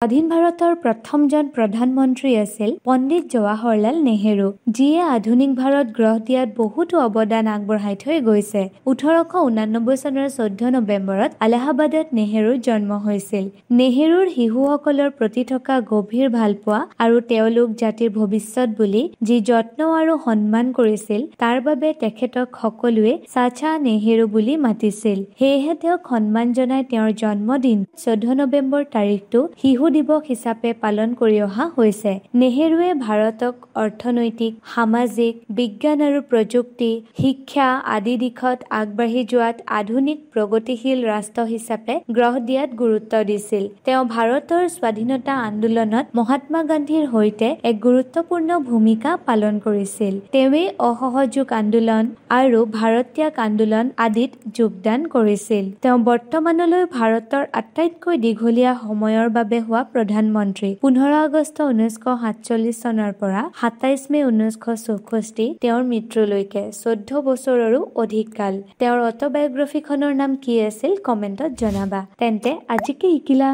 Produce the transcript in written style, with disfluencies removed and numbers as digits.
স্বাধীন ভাৰতৰ প্ৰথমজন প্ৰধানমন্ত্ৰী আছিল পণ্ডিত জৱাহৰলাল নেহেৰু, যিয়ে আধুনিক ভাৰত গঢ় দিয়াত বহুতো অৱদান আগবঢ়াই থৈ গৈছে। 1889 চনৰ 14 নৱেম্বৰত এলাহাবাদত নেহেৰুৰ জন্ম হৈছিল। নেহেৰুৰ শিশুসকলৰ প্ৰতি থকা গভীৰ ভালপোৱা আৰু তেওঁলোক জাতিৰ ভৱিষ্যত বুলি যি যত্ন আৰু সন্মান কৰিছিল, তাৰ বাবে তেখেতক সকলোৱে চাচা নেহেৰু বুলি মাতিছিল। সেয়েহে তেওঁক সন্মান জনাই তেওঁৰ জন্মদিন 14 নৱেম্বৰ তাৰিখটো শিশু দিৱস হিচাপে পালন কৰি অহা হৈছে। নেহেৰুৱে ভাৰতক অৰ্থনৈতিক, সামাজিক, বিজ্ঞান আৰু প্ৰযুক্তি, শিক্ষা আদি দিশত আগবাঢ়ি যোৱাত আধুনিক প্ৰগতিশীল ৰাষ্ট্ৰ হিচাপে গঢ় দিয়াত গুৰুত্ব দিছিল। তেওঁ ভাৰতৰ স্বাধীনতা আন্দোলনত মহাত্মা গান্ধীৰ সৈতে এক গুৰুত্বপূৰ্ণ ভূমিকা পালন কৰিছিল। তেওঁৱেই অসহযোগ আন্দোলন আৰু ভাৰত ত্যাগ আন্দোলন আদিত যোগদান কৰিছিল। তেওঁ বৰ্তমানলৈ ভাৰতৰ আটাইতকৈ দীঘলীয়া সময়ৰ বাবে হোৱা প্ৰধানমন্ত্ৰী। 15 আগষ্ট 1947 চনৰ পৰা 27 মে 1964 তেওঁৰ মৃত্যুলৈকে 14 বছৰৰো অধিক কাল। তেওঁৰ অট'বায়'গ্ৰাফীখনৰ নাম কি আছিল কমেণ্টত জনাবা। তেন্তে আজিকে শিকিলা।